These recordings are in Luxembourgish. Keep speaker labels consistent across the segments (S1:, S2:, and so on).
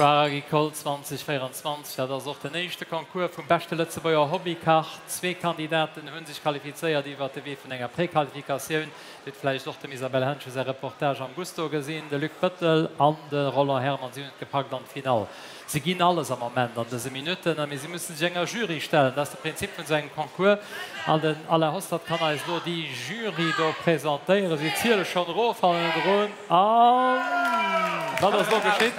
S1: Foire Agricole 2024, dat ass och den éischte Concours vum beschte Lëtzebuerger Hobbykach. Zwee Kandidaten hu sech qualifizéiert iwwert de Wee vun enger Prequalifikatioun. Dir hutt vläicht och dem Isabelle Henschen säi Reportage am Gusto gesinn. De Luc Bettel an de Roland Herrmann, si hunn et gepackt an d'Finall. Si ginn alles am Moment an dëse Minutten, mee si musse sech enger Jury stellen. Dat ass de Prinzip vun esou engem Concours. An den Alain Hostert kann eis elo déi Jury do presentéieren. Si ziele schonn erof hannendrun. A wat ass elo geschitt?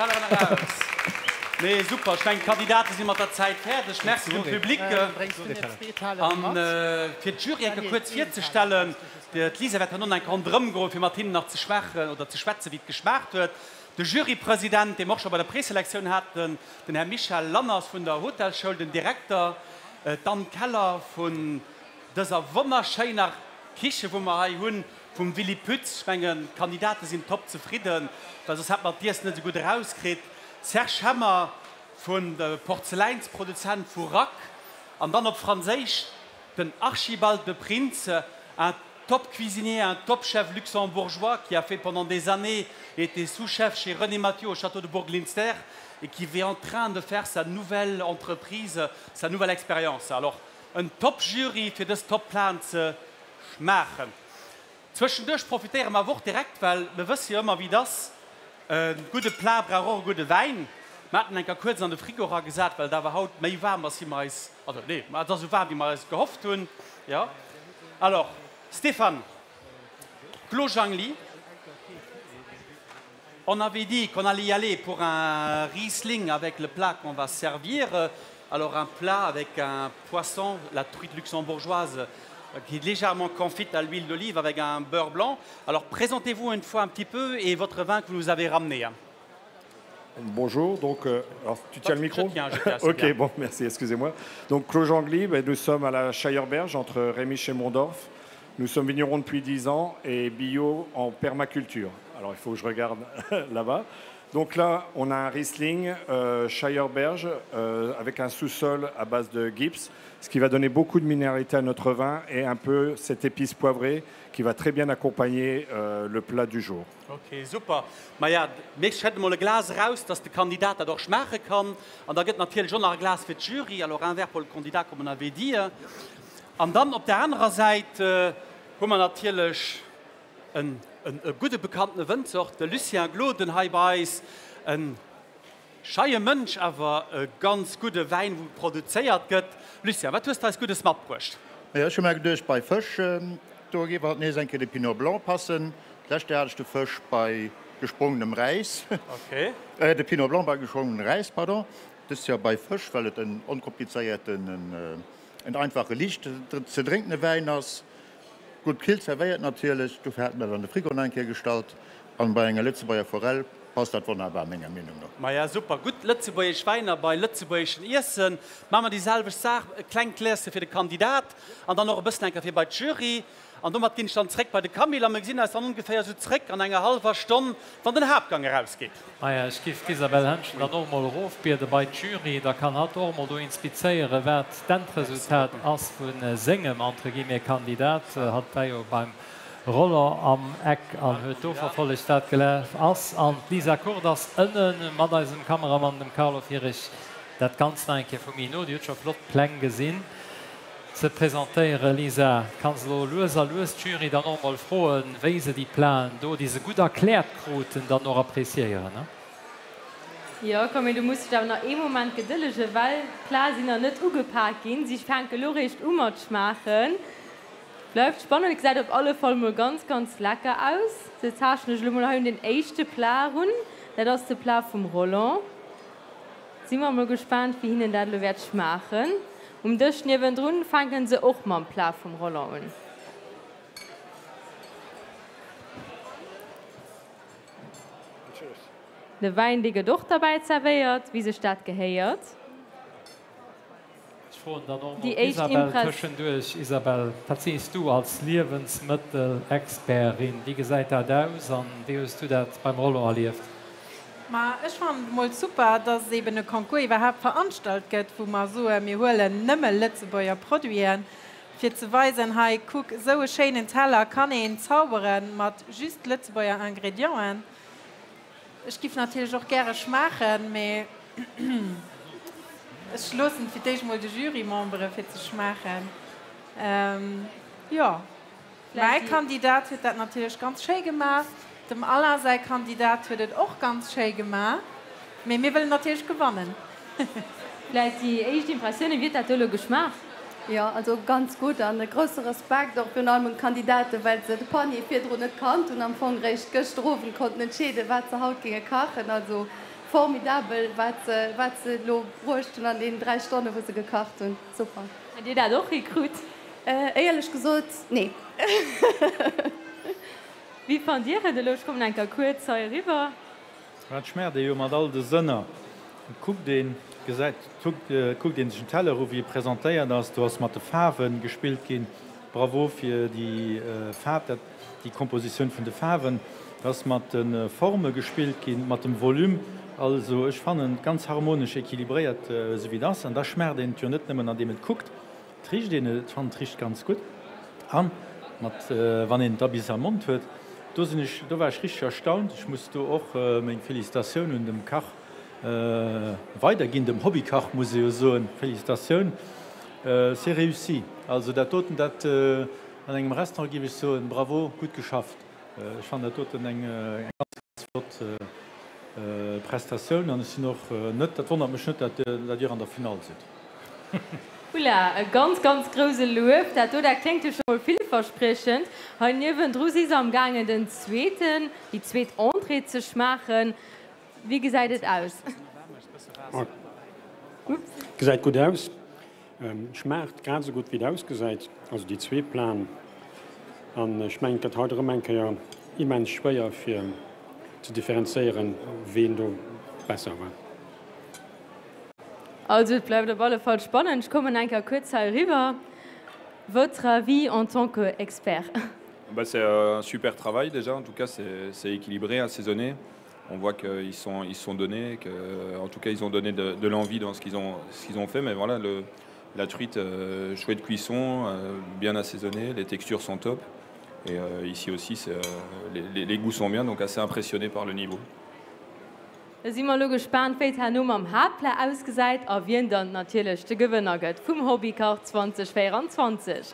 S2: Nee, super. Ech mengen, d'Kandidate si mat der Zäit fäerdeg. Merci dem Public. An fir d'Jury eng Kéier kuerz virzestellen, d'Lisa wäert herno nach eng Kéier ronderëm goen, fir mat hinnen nach ze schwaachen oder ze schwätzen, wéi et geschmaacht huet. De Jurypresident, dee mer och scho bei der Preselektioun haten, den Här Michel Lanners vun der Hotelschoul, den Direkter, d'Anne Keller vun dëser wonnerschéiner Kiche, wou mer hei hunn, vum Willy Pütz. Ech mengen, d'Kandidate sinn top zefridden, well soss hätt mer d'Iessen net esou gutt erauskritt. Serge Hemmer vun de Porzeläinsproduzent vu Rack. An dann op Franséisch den Archibald de Prince, un top cuisinier, un top chef luxembourgeois qui a fait pendant des années été sous-chef chez René Mathieu au château de Bourglinster et qui est en train de faire sa nouvelle entreprise, sa nouvelle expérience. Alors, en top Jury fir dës top Platen ze schmaachen. Zwëschenduerch profitéiere mer awer och direkt, well mir wësse jo ëmmer wéi et ass, e gudde Plat brauch och e gudde Wäin. Mer haten eng Kéier kuerz an de Frigo eragesat, well et awer haut méi waarm ass wéi mer eis, also nee, et ass esou waarm wéi mer eis gehofft hunn, jo. Alors, Stéphane, Clos Jangli, on avait dit qu'on allait y aller pour un Riesling avec le plat qu'on va servir. Alors un plat avec un poisson, la truite luxembourgeoise qui est légèrement confite à l'huile d'olive avec un beurre blanc. Alors présentez-vous une fois un petit peu et votre vin que vous nous avez ramené.
S3: Bonjour, donc euh, alors, tu tiens le micro tiens, je tiens, Ok, bien. bon, merci, excusez-moi. Donc Claude Jangli, ben, nous sommes à la Scheierberge entre Rémiche et Mondorf. Nous sommes vignerons depuis 10 ans et bio en permaculture. Alors il faut que je regarde là-bas. Donc là, on a un Riesling euh, Scheierberge euh, avec un sous-sol à base de gypse, ce qui va donner beaucoup de minéralité à notre vin et un peu cette épice poivrée qui va très bien accompagner euh, le plat du jour.
S2: Ok, super. Maja, mir schëdde mol e Glas eraus, dass de Kandidat dat och schmaache kann. An da gëtt natierlech och nach e Glas fir d'Jury, alors un verre pour le candidat, comme on avait dit. An dann op der anerer Säit hu mer natierlech en gudde bekannte Wënzer, de Lucien Gloden hei bei eis. E scheie Mënsch, awer e ganz gudde Wäin, wou produzéiert gëtt. Lucien, wat hues de eis Guddes matbruecht?
S4: Majo, ech hu mer geduecht, bei Fësch, do géif alt nees eng Kéier de Pinot Blanc passen. D'lescht Joer hat ech de Fësch bei gesprongenem Räis, de Pinot Blanc bei gesprongenem Räis, pardon. Dëst Joer bei Fësch, well et en onkomplizéierten, en einfache liicht ze drénkene Wäin ass. Gutt kill zerwéiert natierlech, dofir hate mer et an de Frigo nach eng Kéier gestallt. An bei enger Lëtzebuerger Forell passt dat wonnerbar menger Meenung no.
S2: Maja super, gutt lëtzebuergesch Wäiner bei lëtzebuergeschen Iessen. Maache mer déi selwecht Saach, e klengt Gläschen fir de Kandidat an dann och e bëssen eng Kéier fir bei d'Jury. An domat ginn ech dann zréck bei de Camille a mir gesinn eis dann ongeféier esou zréck an enger hallwer Stonn, wann den Haaptgang erausgeet.
S1: Maja, ech giff d'Isabelle Henschen dann och emol erofbiede bei d'Jury, da kann hatt och emol do inspizéieren, wat d'Endresultat ass vu sengem, entre guillemets, Kandidat. Hatt war jo beim Roland am Eck an huet do verfollegt, wat gelaf ass. An d'Lisa Kurt ass ënne mat eisem Kameramann, dem Carlo Fierich, dat Ganzt nach eng Kéier vu méi no. Dir hutt scho flott Pläng gesinn. Ze presentéieren. Lisa, kanns elo lues a lues d'Jury dann och emol froen, wéi se déi Platen do, déi se gutt erkläert kruten, dann och appréciéieren, ne?
S5: Jo, Camille, du muss dech awer nach ee Moment gedëllegen, well d'Plate sinn nach net ugepak ginn. Si fänke lo réischt u mat schmaachen. Bleift spannend, gesäit op alle Fall mol ganz, ganz lecker aus. Sou, taaschen ech elo mol hei un den éischte Plat erun. Dat ass de Plat vum Roland. Si mer mol gespaant wéi hinnen dat elo wäert schmaachen. Um Dësch niewendrun fänken se och mam Plat vum Roland un. De Wäin dee gëtt och derbäi zerwéiert, wéi sech dat gehéiert.
S1: Ech froen dann och mol d'Isabelle tëschenduerch. Isabelle, wat sees du als Liewensmëttelexpertin, wéi gesäit dat aus an wéi hues du dat beim Roland erlieft?
S6: Ma ech fannen et mol super, dass eben e Concours iwwerhaapt veranstalt gëtt, wou mer soen, mir huelen nëmme Lëtzebuerger Produiten, fir ze weisen, hei kuck, esou e schéinen Teller kann een zaubere mat just Lëtzebuerger Ingredienten. Ech giff natierlech och gäre schmaachen, mee ech loossen et fir d'éischt mol de Jurymembere fir ze schmaachen. Jo, mäi Kandidat huet dat natierlech ganz schéi gemaach, dem Alain säi Kandidat huet et och ganz schéi gemaach, mee mir wëllen natierlech gewannen.
S5: Vläit déi éischt Impressiounen, wéi huet dat do elo geschmaacht?
S7: Jo, also ganz gutt an e grousse Respekt och virun allem un d'Kandidaten, well se de Panier virdrun net kannt hunn, am Fong réischt gëschter Owend konnten entscheeden, wat se haut géinge kachen. Also formidabel, wat se, wat se elo bruecht hunn an deenen 3 Stonnen, wou se gekacht hunn. Super.
S5: Hätt Dir dat och hikrut?
S7: Éierlech gesot, nee.
S5: Wéi fannt Dir et elo? Ech kommen eng Kéier kuerz hei eriwwer.
S8: Mä et schmaacht ee jo mat all de Sënner. Et kuckt een, gesäit, et kuckt ee sech den Teller u wéi e presentéiert ass. Do ass mat de Faarwe gespillt ginn. Bravo fir déi Faarf, dat, déi Kompositioun vun de Faarwen. Et ass mat de Forme gespillt ginn, mat dem Volume. Also ech fannen et ganz harmonesch équilibréiert, esou wéi et ass. An da schmaacht een et jo net nëmmen andeem et kuckt, Et richt een et, ech fannen et richt ganz gutt an mat wann een et da bis am Mond huet, do sinn ech, do war ech richteg erstaunt. Ech muss do och meng Felicitatioun un dem Kach weiderginn, dem Hobbykach muss ee jo soen, Felicitatioun, c'est réussi. Also dat doten, dat an engem Restaurant géif ech soen, bravo, gutt geschafft. Ech fannen dat doten eng ganz, ganz flott Prestatioun an ech sinn och net, dat wonnert mech net, dat Dir an der Finall sidd.
S5: Hula, e ganz, ganz grouse Luef. Dat do, dat kléngt jo scho mol villverspriechend. Hei niewendru si se am gaangen den zweeten, déi zweet Entrée ze schmaachen. Wéi gesäit et aus?
S9: Ups. Gesäit gutt aus. Schmaacht grad esou gutt wéi et ausgesäit. Also déi zwee Platen. An ech mengen et gëtt haut erëm eng Kéier immens schwéier fir ze differenzéieren, ween do besser war.
S5: Also et bleift op alle Fall spannend. Ech kommen eng Kéier kuerz hei eriwwer. Votre avis en tant que expert?
S10: Bah c'est un super travail déjà, en tout cas c'est équilibré, assaisonné. On voit qu'ils sont, ils sont donnés, que, en tout cas ils ont donné de, de l'envie dans ce qu'ils ont, ce qu'ils ont fait. Mais voilà, le, la truite euh, chouette cuisson, euh, bien assaisonnée, les textures sont top. Et euh, ici aussi, euh, les, les, les goûts sont bien, donc assez impressionné par le niveau.
S5: Da si mer elo gespaant, wéi et herno mam Haaptplat ausgesäit a wien dann natierlech de Gewënner gëtt vum Hobbykach 2024.